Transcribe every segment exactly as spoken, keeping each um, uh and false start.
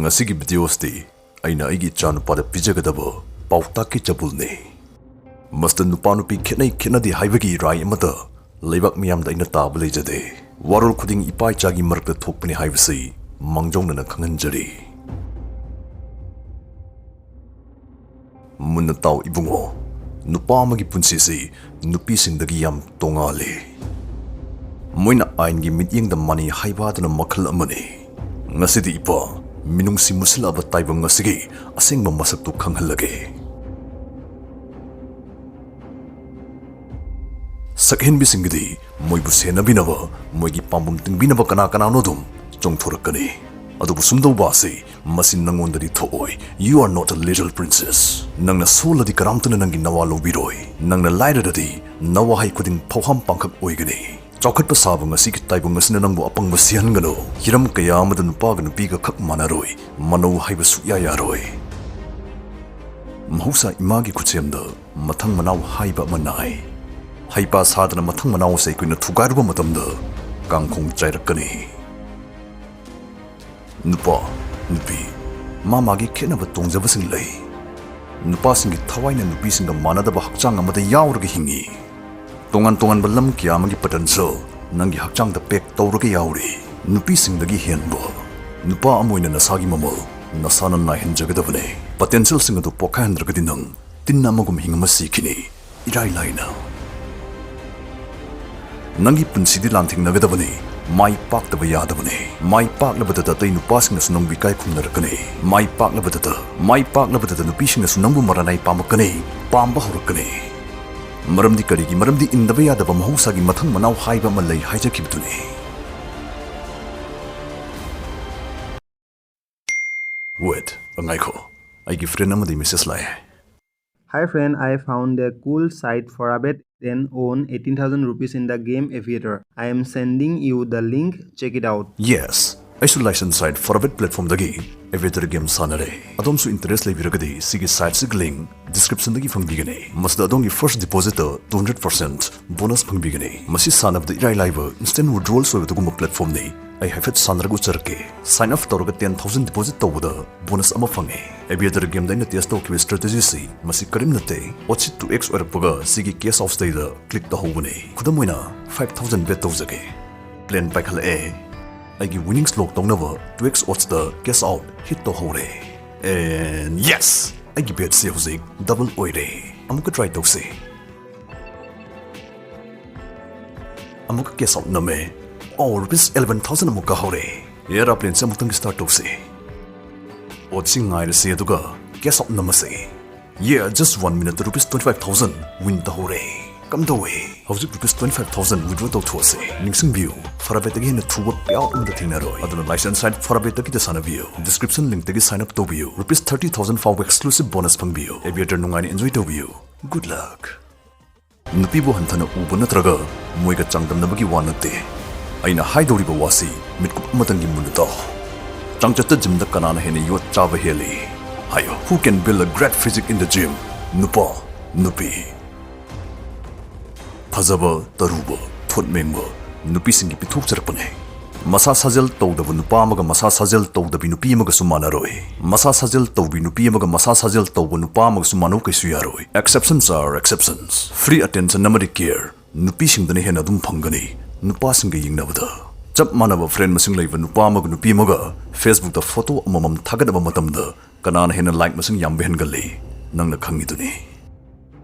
ꯉꯁꯤꯒꯤ ꯚꯤꯗꯤꯑꯣꯁꯤꯗꯤ ꯑꯩꯅ ꯑꯩꯒꯤ ꯏꯆꯥꯅꯨꯄꯥꯗ ꯄꯤꯖꯒꯗꯕ ꯄꯥꯎꯇꯥꯛꯀꯤ ꯆꯕꯨꯜꯅꯤ꯫ ꯃꯁꯤꯗ ꯅꯨꯄꯥ ꯅꯨꯄꯤ ꯈꯦꯠꯅꯩ ꯈꯦꯠꯅꯗꯦ ꯍꯥꯏꯕꯒꯤ ꯔꯥꯏ ꯑꯃꯗ ꯂꯩꯕꯥꯛ ꯃꯤꯌꯥꯝꯗ ꯑꯩꯅ ꯇꯥꯕ ꯂꯩꯖꯗꯦ꯫ ꯋꯥꯔꯣꯜ ꯈꯨꯗꯤꯡ ꯏꯄꯥ ꯏꯆꯥꯒꯤ ꯃꯔꯛꯇ ꯊꯣꯛꯄꯅꯤ ꯍꯥꯏꯕꯁꯤ ꯃꯥꯡꯖꯧꯅꯅ ꯈꯪꯍꯟꯖꯔꯤ꯫ ꯃꯨꯟꯅ ꯇꯥꯎ ꯏꯕꯨꯡꯉꯣ, ꯅꯨꯄꯥ ꯑꯃꯒꯤ ꯄꯨꯟꯁꯤꯁꯤ ꯅꯨꯄꯤꯁꯤꯡꯗꯒꯤ ꯌꯥꯝ ꯇꯣꯉꯥꯜꯂꯤ꯫ ꯃꯣꯏꯅ ꯑꯥꯏꯟꯒꯤ ꯃꯤꯠꯌꯦꯡꯗ ꯃꯥꯟꯅꯩ ꯍꯥꯏꯕ ꯑꯗꯨꯅ ꯃꯈꯜ ꯑꯃꯅꯤ꯫ ꯉꯁꯤꯗꯤ ꯏꯄꯥ, ꯃꯤꯅꯨꯡꯁꯤ ꯃꯨꯁꯤꯜꯂꯛꯂꯕ ꯇꯥꯏꯕꯪ ꯑꯁꯤꯒꯤ ꯑꯁꯦꯡꯕ ꯃꯁꯛꯇꯨ ꯈꯪꯍꯜꯂꯒꯦ꯫ ꯁꯛꯍꯦꯟꯕꯤꯁꯤꯡꯒꯤꯗꯤ ꯃꯣꯏꯕꯨ ꯁꯦꯟꯅꯕꯤꯅꯕ, ꯃꯣꯏꯒꯤ ꯄꯥꯝꯕꯣꯝ ꯇꯤꯡꯕꯤꯅꯕ ꯀꯅꯥ ꯀꯅꯥꯅꯣ ꯑꯗꯨꯝ ꯆꯣꯡꯊꯣꯔꯛꯀꯅꯤ꯫ ꯑꯗꯨꯕꯨ ꯁꯨꯝꯗꯧꯕ ꯑꯁꯤ ꯃꯁꯤ ꯅꯪꯉꯣꯟꯗꯗꯤ ꯊꯣꯛꯑꯣꯏ꯫ You are not a little princess. ꯅꯪꯅ ꯁꯣꯜꯂꯗꯤ ꯀꯅꯥꯝꯇꯅ ꯅꯪꯒꯤ ꯅꯋꯥ ꯂꯧꯕꯤꯔꯣꯏ꯫ ꯅꯪꯅ ꯂꯥꯏꯔꯔꯗꯤ ꯅꯋꯥꯍꯩ ꯈꯨꯗꯤꯡ ꯐꯧꯍꯥꯝ ꯄꯥꯡꯈꯛ ꯑꯣꯏꯒꯅꯤ꯫ ꯆꯥꯎꯈꯠꯄ ꯁꯥꯕ ꯉꯁꯤꯒꯤ ꯇꯥꯏꯕꯪ ꯑꯁꯤꯅ ꯅꯪꯕꯨ ꯑꯄꯪꯕ ꯁꯤꯍꯟꯒꯅꯨ꯫ ꯍꯤꯔꯝ ꯀꯌꯥ ꯑꯃꯗ ꯅꯨꯄꯥꯒ ꯅꯨꯄꯤꯒ ꯈꯛ ꯃꯥꯟꯅꯔꯣꯏ꯫ ꯃꯥꯟꯅꯧ ꯍꯥꯏꯕ ꯁꯨꯛꯌꯥ ꯌꯥꯔꯣꯏ꯫ ꯃꯍꯧꯁꯥ ꯏꯃꯥꯒꯤ ꯈꯨꯠꯁꯦꯝꯗ ꯃꯊꯪ ꯃꯅꯥꯎ ꯍꯥꯏꯕ ꯑꯃ ꯅꯥꯏ꯫ ꯍꯩꯄꯥ ꯁꯥꯗꯅ ꯃꯊꯪ ꯃꯅꯥꯎ ꯑꯁꯤ ꯑꯩꯈꯣꯏꯅ ꯊꯨꯒꯥꯏꯔꯨꯕ ꯃꯇꯝꯗ ꯀꯥꯡꯈꯣꯡ ꯆꯥꯏꯔꯛꯀꯅꯤ꯫ ꯅꯨꯄꯥ, ꯅꯨꯄꯤ, ꯃꯥ ꯃꯥꯒꯤ ꯈꯦꯠꯅꯕ ꯇꯣꯡꯖꯕꯁꯤꯡ ꯂꯩ꯫ ꯅꯨꯄꯥꯁꯤꯡꯒꯤ ꯊꯋꯥꯏꯅ ꯅꯨꯄꯤꯁꯤꯡꯒ ꯃꯥꯟꯅꯗꯕ ꯍꯛꯆꯥꯡ ꯑꯃꯗ ꯌꯥꯎꯔꯒ ꯍꯤꯡꯏ꯫ ꯇꯣꯉꯥꯟ ꯇꯣꯉꯥꯟꯕ ꯂꯝ ꯀꯌꯥ ꯑꯃꯒꯤ ꯄꯣꯇꯦꯟꯁꯤꯌꯦꯜ ꯅꯪꯒꯤ ꯍꯛꯆꯥꯡꯗ ꯄꯦꯛ ꯇꯧꯔꯒ ꯌꯥꯎꯔꯤ꯫ ꯅꯨꯄꯤꯁꯤꯡꯗꯒꯤ ꯍꯦꯟꯕ ꯅꯨꯄꯥ ꯑꯃ ꯑꯣꯏꯅ ꯅꯁꯥꯒꯤ ꯃꯃꯜ ꯅꯁꯥꯅ ꯅꯥꯏꯍꯟꯖꯒꯗꯕꯅꯤ꯫ ꯄꯣꯇꯦꯟꯁꯤꯌꯦꯜꯁꯤꯡ ꯑꯗꯨ ꯄꯣꯛꯈꯥꯏꯍꯟꯗ꯭ꯔꯒꯗꯤ ꯅꯪ ꯇꯤꯟ ꯑꯃꯒꯨꯝ ꯍꯤꯡ ꯑꯃ ꯁꯤꯈꯤꯅꯤ, ꯏꯔꯥꯏ ꯂꯥꯏꯅ꯫ ꯅꯪꯒꯤ ꯄꯨꯟꯁꯤꯗꯤ ꯂꯥꯟꯊꯦꯡꯅꯒꯗꯕꯅꯤ, ꯃꯥꯏ ꯄꯥꯛꯇꯕ ꯌꯥꯗꯕꯅꯤ꯫ ꯃꯥꯏ ꯄꯥꯛꯂꯕꯗꯇ ꯑꯇꯩ ꯅꯨꯄꯥꯁꯤꯡꯅꯁꯨ ꯅꯪꯕꯨ ꯏꯀꯥꯏ ꯈꯨꯝꯅꯔꯛꯀꯅꯤ꯫ ꯃꯥꯏ ꯄꯥꯛꯂꯕꯗꯇ, ꯃꯥꯏ ꯄꯥꯛꯂꯕꯗꯇ ꯅꯨꯄꯤꯁꯤꯡꯅꯁꯨ ꯅꯪꯕꯨ ꯃꯔꯥꯅꯥꯏ ꯄꯥꯝꯃꯛꯀꯅꯤ, ꯄꯥꯝꯕ ꯍꯧꯔꯛꯀꯅꯤ꯫ ꯃꯔꯝꯗꯤ ꯀꯔꯤꯒꯤ? ꯃꯔꯝꯗꯤ ꯏꯟꯗꯕ ꯌꯥꯗꯕ ꯃꯍꯧꯁꯥꯒꯤ ꯃꯊꯪ ꯃꯅꯥꯎ ꯍꯥꯏꯕ ꯑꯃ ꯂꯩ ꯍꯥꯏꯖꯈꯤꯕꯗꯨꯅꯤ꯫ Wait, ꯉꯥꯏꯈꯣ, ꯑꯩꯒꯤ ꯐ꯭ꯔꯦꯟ ꯑꯃꯗꯒꯤ ꯃꯦꯁꯦꯖ ꯂꯥꯛꯑꯦ꯫ Hi friend, I found a cool site for a bet and own eighteen thousand rupees in the game Aviator. I am sending you the link, check it out. Yes, ꯑꯩꯁꯨ licensed site Forabet platformꯗꯒꯤ Aviator game ꯁꯥꯟꯅꯔꯦ꯫ ꯑꯗꯣꯝꯁꯨ interest ꯂꯩꯕꯤꯔꯒꯗꯤ ꯁꯤꯒꯤ siteꯁꯤꯒꯤ link descriptionꯗꯒꯤ ꯐꯪꯕꯤꯒꯅꯤ꯫ ꯃꯁꯤꯗ ꯑꯗꯣꯝꯒꯤ first depositꯇ two hundred percent bonus ꯐꯪꯕꯤꯒꯅꯤ꯫ ꯃꯁꯤ ꯁꯥꯟꯅꯕꯗ ꯏꯔꯥꯏ ꯂꯥꯏꯕ instant withdrawals ꯑꯣꯏꯕ ꯑꯗꯨꯒꯨꯝꯕ platformꯅꯤ꯫ ꯑꯩ ꯍꯥꯏꯐꯦꯠ ꯁꯥꯟꯅꯔꯒ ꯎꯠꯆꯔꯛꯀꯦ꯫ Sign up ꯇꯧꯔꯒ ten thousand deposit ꯇꯧꯕꯗ bonus ꯑꯃ ꯐꯪꯉꯦ꯫ Aviator game ꯗ ꯑꯩꯅ test ꯇꯧꯈꯤꯕ strategy ꯁꯤ ꯃꯁꯤ ꯀꯔꯤꯝ ꯅꯠꯇꯦ꯫ Odds ꯁꯤ two X ꯑꯣꯏꯔꯛꯄꯒ ꯁꯤꯒꯤ cash out ꯁꯤꯗꯩꯗ click ꯇꯧꯍꯧꯕꯅꯦ꯫ ꯈꯨꯗꯝ ꯑꯣꯏꯅ five thousand bet ꯇꯧꯖꯒꯦ꯫ Plane ꯄꯥꯏꯈꯠꯂꯛꯑꯦ꯫ ꯑꯩꯒꯤ winnings lock ꯇꯧꯅꯕ two X odds ꯇ cash out hit ꯇꯧꯍꯧꯔꯦ꯫ And yes! ꯑꯩꯒꯤ bet ꯁꯤ ꯍꯧꯖꯤꯛ double ꯑꯣꯏꯔꯦ꯫ ꯑꯃꯨꯛꯀ try ꯇꯧꯁꯤ꯫ ꯑꯃꯨꯛꯀ cash out ꯅꯝꯃꯦ꯫ ꯑꯣ, rupees eleven thousand ꯑꯃꯨꯛ ꯀꯥꯍꯧꯔꯦ꯫ Aeroplane ꯁꯦ ꯑꯃꯨꯛꯇꯪ start ꯇꯧꯁꯤ꯫ Odds ꯁꯤ ꯉꯥꯏꯔꯁꯤ, ꯑꯗꯨꯒ cash out ꯅꯝꯃꯁꯤ꯫ Yeah, just one minute, rupees twenty five thousand win ꯇꯧꯍꯧꯔꯦ꯫ ꯀꯝꯗꯧꯏ? ꯍꯧꯖꯤꯛ rupees twenty five thousand withdraw ꯇꯧꯊꯣꯛꯑꯁꯤ꯫ ꯅꯤꯡꯁꯤꯡꯕꯤꯌꯨ, Farabet ꯇꯒꯤ ꯍꯦꯟꯅ ꯊꯨꯕ payout ꯑꯃꯠꯇ ꯊꯦꯡꯅꯔꯣꯏ꯫ ꯑꯗꯨꯅ license site Farabet ꯇꯒꯤꯗ ꯁꯥꯟꯅꯕꯤꯌꯨ꯫ Description link ꯇꯒꯤ sign up ꯇꯧꯕꯤꯌꯨ꯫ Rupees thirty thousand ꯐꯥꯎꯕ exclusive bonus ꯐꯪꯕꯤꯌꯨ꯫ Aviator ꯅꯨꯡꯉꯥꯏꯅ enjoy ꯇꯧꯕꯤꯌꯨ꯫ Good luck! ꯅꯨꯄꯤꯕꯨ ꯍꯟꯊꯅ ꯎꯕ ꯅꯠꯇ꯭ꯔꯒ ꯃꯣꯏꯒ ꯆꯥꯡꯗꯝꯅꯕꯒꯤ ꯋꯥ ꯅꯠꯇꯦ꯫ ꯑꯩꯅ ꯍꯥꯏꯗꯧꯔꯤꯕ ꯋꯥꯁꯤ ꯃꯤꯠꯀꯨꯞ ꯑꯃꯇꯪꯒꯤ ꯃꯨꯟꯅ ꯇꯥꯎ꯫ ꯆꯥꯡꯆꯠꯇ gym ꯗ ꯀꯅꯥꯅ ꯍꯦꯟꯅ ꯌꯣꯠ ꯆꯥꯕ ꯍꯦꯜꯂꯤ? ꯍꯥꯏꯌꯨ, who can build a great physique in the gym? ꯅꯨꯄꯥ, ꯅꯨꯄꯤ꯫ ꯐꯖꯕ, ꯇꯔꯨꯕ, ꯊꯣꯠ ꯃꯦꯡꯕ ꯅꯨꯄꯤꯁꯤꯡꯒꯤ ꯄꯤꯊꯣꯛꯆꯔꯛꯄꯅꯦ꯫ ꯃꯁꯥ ꯁꯥꯖꯦꯜ ꯇꯧꯗꯕ ꯅꯨꯄꯥ ꯑꯃꯒ ꯃꯁꯥ ꯁꯥꯖꯦꯜ ꯇꯧꯗꯕꯤ ꯅꯨꯄꯤ ꯑꯃꯒꯁꯨ ꯃꯥꯟꯅꯔꯣꯏ꯫ ꯃꯁꯥ ꯁꯥꯖꯦꯜ ꯇꯧꯕꯤ ꯅꯨꯄꯤ ꯑꯃꯒ ꯃꯁꯥ ꯁꯥꯖꯦꯜ ꯇꯧꯕ ꯅꯨꯄꯥ ꯑꯃꯒꯁꯨ ꯃꯥꯟꯅꯧ ꯀꯩꯁꯨ ꯌꯥꯔꯣꯏ꯫ Exceptions are exceptions. Free attention ꯑꯃꯗꯤ care ꯅꯨꯄꯤꯁꯤꯡꯗꯅ ꯍꯦꯟꯅ ꯑꯗꯨꯝ ꯐꯪꯒꯅꯤ꯫ ꯅꯨꯄꯥꯁꯤꯡꯒ ꯌꯦꯡꯅꯕꯗ ꯆꯞ ꯃꯥꯟꯅꯕ friend ꯃꯁꯤꯡ ꯂꯩꯕ ꯅꯨꯄꯥ ꯑꯃꯒ ꯅꯨꯄꯤ ꯑꯃꯒ Facebook ꯇ photo ꯑꯃꯃꯝ ꯊꯥꯒꯠꯅꯕ ꯃꯇꯝꯗ ꯀꯅꯥꯅ ꯍꯦꯟꯅ like ꯃꯁꯤꯡ ꯌꯥꯝꯕ ꯍꯦꯟꯒꯜꯂꯤ? ꯅꯪꯅ ꯈꯪꯉꯤꯗꯨꯅꯤ꯫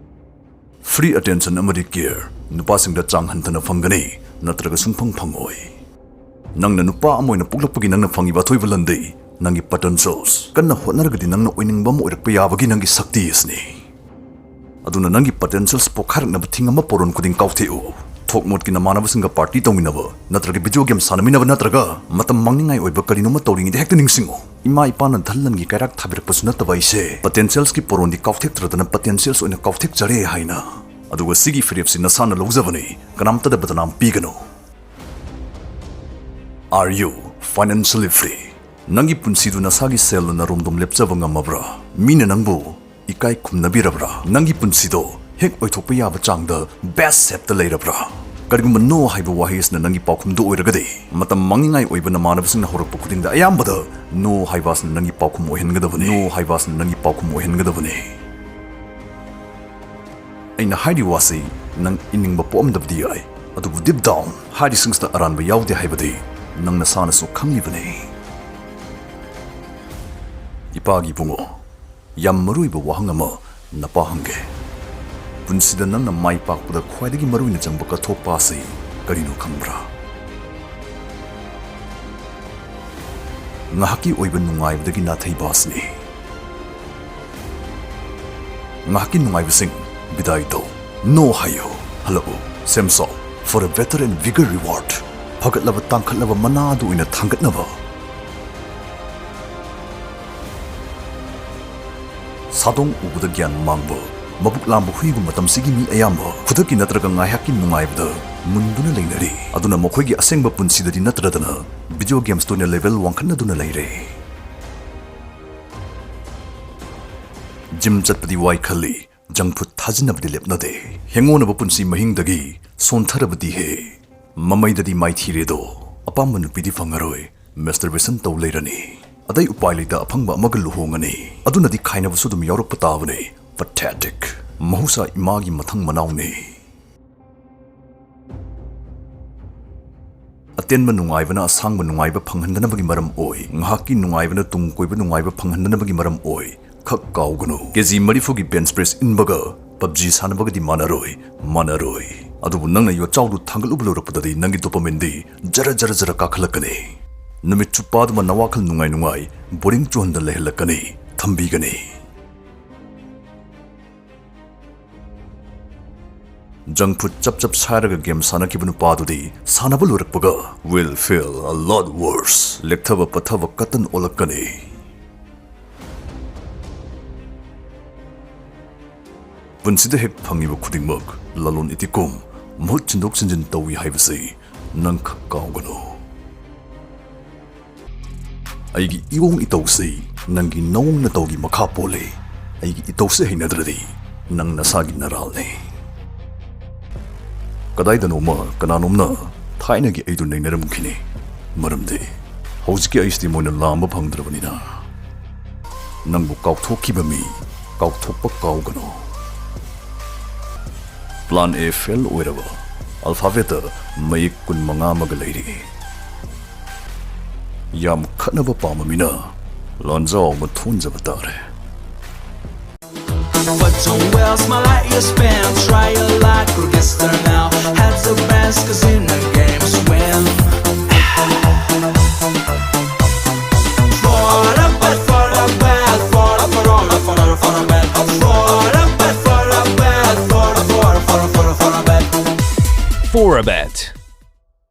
Free attention ꯑꯃꯗꯤ care ꯅꯨꯄꯥꯁꯤꯡꯗ ꯆꯥꯡ ꯍꯟꯊꯅ ꯐꯪꯒꯅꯤ, ꯅꯠꯇ꯭ꯔꯒ ꯁꯨꯡꯐꯪ ꯐꯪꯉꯣꯏ꯫ ꯅꯪꯅ ꯅꯨꯄꯥ ꯑꯃ ꯑꯣꯏꯅ ꯄꯣꯛꯂꯛꯄꯒꯤ ꯅꯪꯅ ꯐꯪꯉꯤꯕ ꯑꯊꯣꯏꯕ ꯂꯟꯗꯤ ꯅꯪꯒꯤ potentials꯫ ꯀꯟꯅ ꯍꯣꯠꯅꯔꯒꯗꯤ ꯅꯪꯅ ꯑꯣꯏꯅꯤꯡꯕ ꯑꯃ ꯑꯣꯏꯔꯛꯄ ꯌꯥꯕꯒꯤ ꯅꯪꯒꯤ ꯁꯛꯇꯤ ꯑꯁꯤꯅꯤ꯫ ꯑꯗꯨꯅ ꯅꯪꯒꯤ potentials ꯄꯣꯛꯈꯥꯏꯔꯛꯅꯕ ꯊꯤꯡꯉꯝꯕ ꯄꯣꯔꯣꯟ ꯈꯨꯗꯤꯡ ꯀꯥꯎꯊꯦꯛꯎ꯫ ꯊꯣꯛ ꯃꯣꯠꯀꯤ ꯅꯃꯥꯟꯅꯕꯁꯤꯡꯒ party ꯇꯧꯃꯤꯟꯅꯕ, ꯅꯠꯇ꯭ꯔꯒ video game ꯁꯥꯟꯅꯃꯤꯟꯅꯕ, ꯅꯠꯇ꯭ꯔꯒ ꯃꯇꯝ ꯃꯥꯡꯅꯤꯡꯉꯥꯏ ꯑꯣꯏꯕ ꯀꯔꯤꯅꯣꯝꯃ ꯇꯧꯔꯤꯉꯩꯗ ꯍꯦꯛꯇ ꯅꯤꯡꯁꯤꯡꯉꯨ꯫ ꯏꯃꯥ ꯏꯄꯥꯅ ꯙꯟ ꯂꯟꯒꯤ ꯀꯩꯔꯥꯛ ꯊꯥꯕꯤꯔꯛꯄꯁꯨ ꯅꯠꯇꯕ ꯑꯩꯁꯦ potentials ꯀꯤ ꯄꯣꯔꯣꯟꯗꯤ ꯀꯥꯎꯊꯦꯛꯇ꯭ꯔꯗꯅ potentials ꯑꯣꯏꯅ ꯀꯥꯎꯊꯦꯛꯆꯔꯦ ꯍꯥꯏꯅ꯫ ꯑꯗꯨꯒ ꯁꯤꯒꯤ ꯐꯤꯔꯦꯞꯁꯤ ꯅꯁꯥꯅ ꯂꯧꯖꯕꯅꯤ, ꯀꯅꯥꯝꯇꯗ ꯕꯗꯅꯥꯝ ꯄꯤꯒꯅꯨ꯫ Are you financially free? ꯅꯪꯒꯤ ꯄꯨꯟꯁꯤꯗꯨ ꯅꯁꯥꯒꯤ ꯁꯦꯜꯅ ꯅꯔꯣꯝꯗꯣꯝ ꯂꯦꯞꯆꯕ ꯉꯝꯃꯕ꯭ꯔꯥ? ꯃꯤꯅ ꯅꯪꯕꯨ ꯏꯀꯥꯏ ꯈꯨꯝꯅꯕꯤꯔꯕ꯭ꯔꯥ? ꯅꯪꯒꯤ ꯄꯨꯟꯁꯤꯗꯣ ꯍꯦꯛ ꯑꯣꯏꯊꯣꯛꯄ ꯌꯥꯕ ꯆꯥꯡꯗ best shape ꯇ ꯂꯩꯔꯕ꯭ꯔꯥ? ꯀꯔꯤꯒꯨꯝꯕ "No" ꯍꯥꯏꯕ ꯋꯥꯍꯩ ꯑꯁꯤꯅ ꯅꯪꯒꯤ ꯄꯥꯎꯈꯨꯝꯗꯨ ꯑꯣꯏꯔꯒꯗꯤ, ꯃꯇꯝ ꯃꯥꯡꯅꯤꯡꯉꯥꯏ ꯑꯣꯏꯕ ꯅꯃꯥꯟꯅꯕꯁꯤꯡꯅ ꯍꯧꯔꯛꯄ ꯈꯨꯗꯤꯡꯗ ꯑꯌꯥꯝꯕꯗ "No" ꯍꯥꯏꯕ ꯑꯁꯤꯅ ꯅꯪꯒꯤ ꯄꯥꯎꯈꯨꯝ ꯑꯣꯏꯍꯟꯒꯗꯕꯅꯤ꯫ "No" ꯍꯥꯏꯕ ꯑꯁꯤꯅ ꯅꯪꯒꯤ ꯄꯥꯎꯈꯨꯝ ꯑꯣꯏꯍꯟꯒꯗꯕꯅꯤ꯫ ꯑꯩꯅ ꯍꯥꯏꯔꯤꯕ ꯋꯥꯁꯤ ꯅꯪ ꯏꯅꯤꯡꯕ ꯄꯣꯛꯂꯝꯗꯕꯗꯤ ꯌꯥꯏ, ꯑꯗꯨꯕꯨ deep down ꯍꯥꯏꯔꯤꯁꯤꯡꯁꯤꯗ ꯑꯔꯥꯟꯕ ꯌꯥꯎꯗꯦ ꯍꯥꯏꯕꯗꯤ ꯅꯪ ꯅꯁꯥꯅꯁꯨ ꯈꯪꯂꯤꯕꯅꯤ꯫ ꯏꯄꯥꯒꯤ ꯏꯕꯨꯡꯉꯣ, ꯌꯥꯝ ꯃꯔꯨꯑꯣꯏꯕ ꯋꯥꯍꯪ ꯑꯃ ꯅꯄꯥ ꯍꯪꯒꯦ꯫ ꯄꯨꯟꯁꯤꯗ ꯅꯪꯅ ꯃꯥꯏ ꯄꯥꯛꯄꯗ ꯈ꯭ꯋꯥꯏꯗꯒꯤ ꯃꯔꯨꯑꯣꯏꯅ ꯆꯪꯕ ꯀꯠꯊꯣꯛꯄ ꯑꯁꯤ ꯀꯔꯤꯅꯣ ꯈꯪꯕ꯭ꯔꯥ? ꯉꯥꯏꯍꯥꯛꯀꯤ ꯑꯣꯏꯕ ꯅꯨꯡꯉꯥꯏꯕꯗꯒꯤ ꯅꯥꯊꯩꯕ ꯑꯁꯤꯅꯤ꯫ ꯉꯥꯏꯍꯥꯛꯀꯤ ꯅꯨꯡꯉꯥꯏꯕꯁꯤꯡ ꯕꯤꯗꯥꯏ ꯇꯧ꯫ "No" ꯍꯥꯏꯌꯨ꯫ ꯍꯜꯂꯛꯎ꯫ ꯁꯦꯝ ꯁꯥꯎ꯫ For a better and bigger reward꯫ ꯐꯒꯠꯂꯕ, ꯇꯥꯡꯈꯠꯂꯕ ꯃꯅꯥ ꯑꯗꯨ ꯑꯣꯏꯅ ꯊꯥꯡꯒꯠꯅꯕ꯫ ꯁꯥꯗꯣꯡ ꯎꯕꯗ ꯒ꯭ꯌꯥꯟ ꯃꯥꯡꯕ꯫ ꯃꯕꯨꯛ ꯂꯥꯝꯕ ꯍꯨꯏꯒꯨꯝꯕ ꯃꯇꯝꯁꯤꯒꯤ ꯃꯤ ꯑꯌꯥꯝꯕ ꯈꯨꯗꯛꯀꯤ ꯅꯠꯇ꯭ꯔꯒ ꯉꯥꯏꯍꯥꯛꯀꯤ ꯅꯨꯡꯉꯥꯏꯕꯗ ꯃꯨꯟꯗꯨꯅ ꯂꯩꯅꯔꯤ꯫ ꯑꯗꯨꯅ ꯃꯈꯣꯏꯒꯤ ꯑꯁꯦꯡꯕ ꯄꯨꯟꯁꯤꯗꯗꯤ ꯅꯠꯇ꯭ꯔꯗꯅ video games ꯇ ꯑꯣꯏꯅ level ꯋꯥꯡꯈꯠꯅꯗꯨꯅ ꯂꯩꯔꯦ꯫ Gym ꯆꯠꯄꯗꯤ ꯋꯥꯏ ꯈꯜꯂꯤ, junk food ꯊꯥꯖꯤꯟꯅꯕꯗꯤ ꯂꯦꯞꯅꯗꯦ꯫ ꯍꯦꯡꯉꯣꯅꯕ ꯄꯨꯟꯁꯤ ꯃꯍꯤꯡꯗꯒꯤ ꯁꯣꯟꯊꯔꯕꯗꯤ ꯍꯦ꯫ ꯃꯃꯩꯗꯗꯤ ꯃꯥꯏꯊꯤꯔꯦꯗꯣ, ꯑꯄꯥꯝꯕ ꯅꯨꯄꯤꯗꯤ ꯐꯪꯉꯔꯣꯏ꯫ Masturbation ꯇꯧ ꯂꯩꯔꯅꯤ꯫ ꯑꯇꯩ ꯎꯄꯥꯏ ꯂꯩꯇ ꯑꯐꯪꯕ ꯑꯃꯒ ꯂꯨꯍꯣꯡꯉꯅꯤ꯫ ꯑꯗꯨꯅꯗꯤ ꯈꯥꯏꯅꯕꯁꯨ ꯑꯗꯨꯝ ꯌꯥꯎꯔꯛꯄ ꯇꯥꯕꯅꯤ꯫ Pathetic꯫ ꯃꯍꯧꯁꯥ ꯏꯃꯥꯒꯤ ꯃꯊꯪ ꯃꯅꯥꯎꯅꯤ꯫ ꯑꯇꯦꯟꯕ ꯅꯨꯡꯉꯥꯏꯕꯅ ꯑꯁꯥꯡꯕ ꯅꯨꯡꯉꯥꯏꯕ ꯐꯪꯍꯟꯗꯅꯕꯒꯤ ꯃꯔꯝ ꯑꯣꯏ꯫ ꯉꯥꯏꯍꯥꯛꯀꯤ ꯅꯨꯡꯉꯥꯏꯕꯅ ꯇꯨꯡ ꯀꯣꯏꯕ ꯅꯨꯡꯉꯥꯏꯕ ꯐꯪꯍꯟꯗꯅꯕꯒꯤ ꯃꯔꯝ ꯑꯣꯏ꯫ ꯈꯛ ꯀꯥꯎꯒꯅꯨ, ꯀꯦꯖꯤ ꯃꯔꯤꯐꯨꯒꯤ bench press ꯏꯟꯕꯒ PUBG ꯁꯥꯟꯅꯕꯒꯗꯤ ꯃꯥꯟꯅꯔꯣꯏ, ꯃꯥꯟꯅꯔꯣꯏ꯫ ꯑꯗꯨꯕꯨ ꯅꯪꯅ ꯌꯣꯠꯆꯥꯎꯗꯨ ꯊꯥꯡꯒꯠꯂꯨꯕ ꯂꯣꯏꯔꯛꯄꯗꯗꯤ ꯅꯪꯒꯤ dopamine ꯗꯤ ꯖꯔ ꯖꯔ ꯖꯔ ꯀꯥꯈꯠꯂꯛꯀꯅꯤ꯫ ꯅꯨꯃꯤꯠ ꯆꯨꯞꯄ ꯑꯗꯨꯃ ꯅꯋꯥꯈꯜ ꯅꯨꯡꯉꯥꯏ ꯅꯨꯡꯉꯥꯏ boring ꯆꯨꯍꯟꯗ ꯂꯩꯍꯜꯂꯛꯀꯅꯤ, ꯊꯝꯕꯤꯒꯅꯤ꯫ Junk food ꯆꯞ ꯆꯞ ꯁꯥꯏꯔꯒ game ꯁꯥꯟꯅꯈꯤꯕ ꯅꯨꯄꯥꯗꯨꯗꯤ ꯁꯥꯟꯅꯕ ꯂꯣꯏꯔꯛꯄꯒ will feel a lot worse, ꯂꯦꯛꯊꯕ ꯄꯠꯊꯕ ꯀꯇꯟ ꯑꯣꯜꯂꯛꯀꯅꯤ꯫ ꯄꯨꯟꯁꯤꯗ ꯍꯦꯛ ꯐꯪꯉꯤꯕ ꯈꯨꯗꯤꯡꯃꯛ ꯂꯂꯣꯟ ꯏꯇꯤꯛꯀꯨꯝ ꯃꯍꯨꯠ ꯁꯤꯟꯗꯣꯛ ꯁꯤꯟꯖꯤꯟ ꯇꯧꯏ ꯍꯥꯏꯕꯁꯤ ꯅꯪ ꯈꯛ ꯀꯥꯎꯒꯅꯨ꯫ ꯑꯩꯒꯤ ꯏꯑꯣꯡ ꯏꯇꯧꯁꯤ ꯅꯪꯒꯤ ꯅꯑꯣꯡ ꯅꯇꯧꯒꯤ ꯃꯈꯥ ꯄꯣꯜꯂꯤ꯫ ꯑꯩꯒꯤ ꯏꯇꯧꯁꯤ ꯍꯩꯅꯗ꯭ꯔꯗꯤ ꯅꯪ ꯅꯁꯥꯒꯤ ꯅꯔꯥꯜꯅꯤ꯫ ꯀꯗꯥꯏꯗꯅꯣꯃ ꯀꯅꯥꯅꯣꯝꯅ ꯊꯥꯏꯅꯒꯤ ꯑꯩꯗꯨ ꯅꯩꯅꯔꯝꯈꯤꯅꯤ꯫ ꯃꯔꯝꯗꯤ ꯍꯧꯖꯤꯛꯀꯤ ꯑꯩꯁꯤꯗꯤ ꯃꯣꯏꯅ ꯂꯥꯝꯕ ꯐꯪꯗ꯭ꯔꯕꯅꯤꯅ꯫ ꯅꯪꯕꯨ ꯀꯥꯎꯊꯣꯛꯈꯤꯕ ꯃꯤ ꯀꯥꯎꯊꯣꯛꯄ ꯀꯥꯎꯒꯅꯨ꯫ Plan A fail ꯑꯣꯏꯔꯕ ꯑꯜꯐꯥꯕꯦꯠꯇ ꯃꯌꯦꯛ ꯀꯨꯟꯃꯉꯥ ꯑꯃꯒ ꯂꯩꯔꯤ꯫ ꯌꯥꯝ ꯈꯠꯅꯕ ꯄꯥꯝꯕ ꯃꯤꯅ ꯂꯥꯟꯖꯥꯎ ꯑꯃ ꯊꯣꯟꯖꯕ ꯇꯥꯔꯦ꯫ But don't waste my light you spend. Try a light, go get there now. Have the best, cause in the games win. For a bet, for a bet, for a, for a, for a, for a bet. For a bet, for a, for a, for a, for a, for a, for a bet. For a bet.